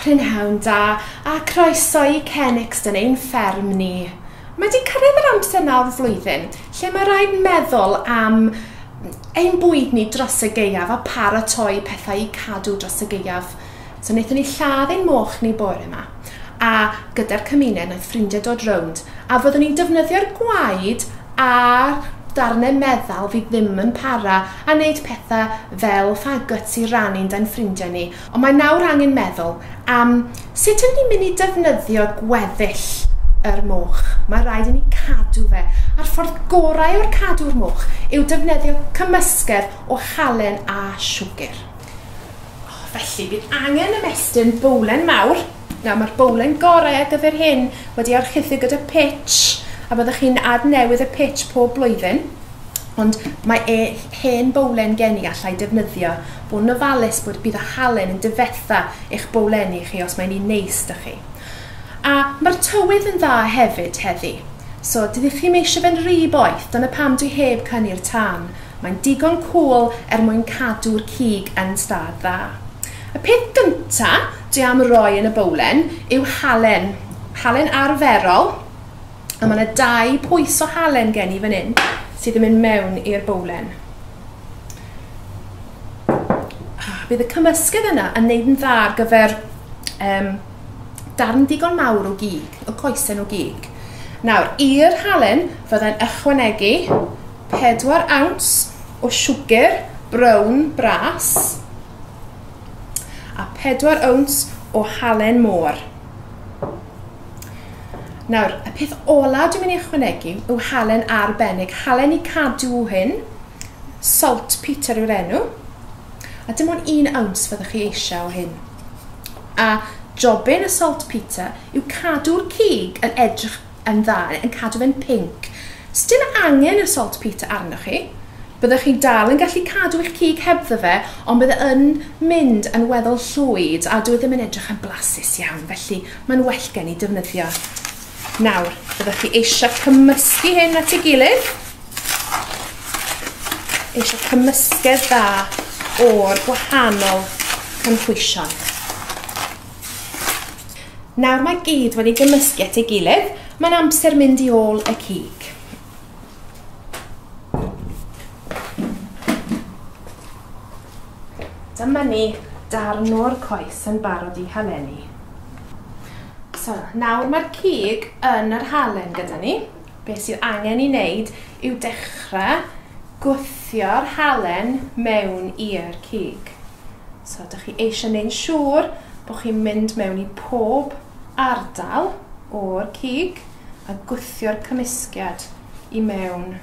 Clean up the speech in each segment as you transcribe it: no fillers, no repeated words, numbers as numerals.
Prynhawn da a croeso i Kennixton, ein fferm ni. Mae 'di cyrraedd yr amser 'na o'r flwyddyn lle mae rhaid meddwl am ein bwyd ni dros y gaeaf a paratoi pethau i cadw dros y gaeaf. So wnaethon ni lladd ein moch ni bore yma a gyda'r cymuned wnaeth ffrindiau dod rownd a fyddwn ni'n defnyddio'r gwaed a'r darnau meddal fydd ddim yn para a wneud pethau fel faggots i rannu'n da'n ffrindiau ni. Ond mae nawr angen meddwl am sut ydyn ni'n mynd i defnyddio gweddill yr moch. Mae rhaid i ni cadw fe. A'r ffordd gorau o'r cadw'r moch yw defnyddio cymysgedd o halen a siwgr. Felly, bydd angen ymestyn bowlen mawr. Nawr, mae'r bowlen gorau ar gyfer hyn wedi orchuddio gyda pitch, a byddwch chi'n adnewydd y pitch pob blwyddyn. Ond mae e hen bowlen gen i allai defnyddio. Bod yn ofalus bod bydd y halen yn difetha eich bowlenni chi os mae'n un neis 'da chi. A mae'r tywydd yn dda hefyd heddi. So, dydych chi'm eisiau fe'n rhy boeth, dyna pam dwi heb cynnu'r tân. Mae'n digon cŵl er mwyn cadw'r cig yn stad dda. Y peth gynta dwi am roi yn y bowlen yw halen. Halen arferol. A mae yna 2 pwys o halen gen i fan hyn sydd yn mynd mewn i'r bowlen. Bydd y cymysgedd yna yn neud yn dda ar gyfer darn digon mawr o gig, o coesen o gig. Nawr, i'r halen fyddai'n ychwanegu 4 ounce o siwgr brown bras a 4 ounce o halen môr. Nawr, y peth ola dwi'n mynd i ychwanegu yw halen arbennig. Halen i cadw hyn, saltpeter yw'r enw, a dim ond 1 ounce fyddwch chi eisiau o hyn. A jobyn y saltpeter yw cadw'r cig yn edrych yn dda, yn cadw fe'n pinc. Sdim angen y saltpeter arnoch chi. Byddwch chi'n dal yn gallu cadw eich cig hebddo fe, ond bydd e yn mynd yn weddol llwyd a dyw e ddim yn edrych yn blasus iawn, felly mae'n well gen i defnyddio. Nawr, byddwch chi eisiau cymysgu hyn at ei gilydd. Eisiau cymysgedd dda o'r gwahanol cynhwysion. Nawr mae gyd wedi gymysgu at ei gilydd, mae'n amser mynd i ôl y cig. Dyma ni, darn o'r coes yn barod i halenu. So, nawr mae'r cig yn yr halen gyda ni. Beth sydd angen i wneud yw dechrau gwthio'r halen mewn i'r cig. So, dych chi eisiau gwneud yn siŵr bod chi'n mynd mewn i pob ardal o'r cig a gwthio'r cymysgiad i mewn.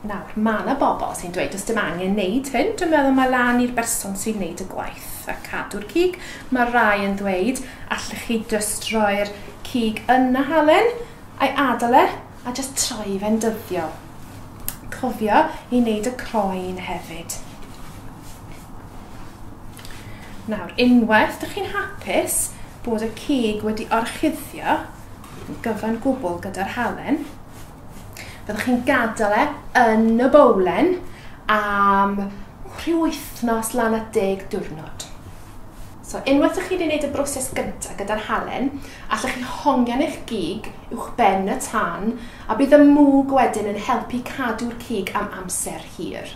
Nawr, mae yna bobl sy'n dweud does dim angen wneud hyn. Dwi'n meddwl mae lan i'r berson sy'n wneud y gwaith a cadw'r cig. Mae rai yn dweud allwch chi jyst roi'r cig yn y halen a'i adael e a jyst troi fe'n dyddiol. Cofio i wneud y croen hefyd. Nawr, unwaith dych chi'n hapus bod y cig wedi orchuddio yn gyfan gwbl gyda'r halen, byddwch chi'n gadael e yn y bowlen am rhyw wythnos lan at 10 diwrnod. So, unwaith ydych chi wedi gwneud y broses gyntaf gyda'r halen, allwch chi hongian eich gig uwch ben y tân a bydd y mwg wedyn yn helpu cadw'r cig am amser hir.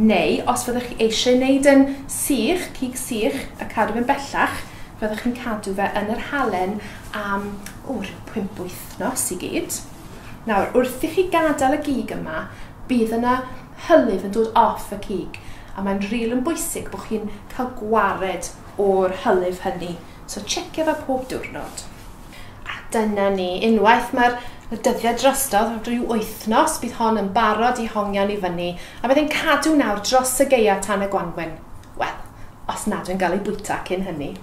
Neu, os fyddwch chi eisiau gwneud yn sych, cig sych, a cadw fe'n bellach, fyddwch chi'n cadw fe yn yr halen am rhyw 5 wythnos i gyd. Nawr, wrth i chi gadael y gig yma, bydd yna hylif yn dod off y cig, a mae'n rili yn bwysig bod chi'n cael gwared o'r hylif hynny. So, checio fe pob diwrnod. A dyna ni, unwaith mae'r dyddiau drostodd, rhyw wythnos, bydd hon yn barod i hongian i fyny, a bydd e'n cadw nawr dros y gaeaf tan y gwanwyn. Wel, os nad yw'n cael ei bwyta cyn hynny.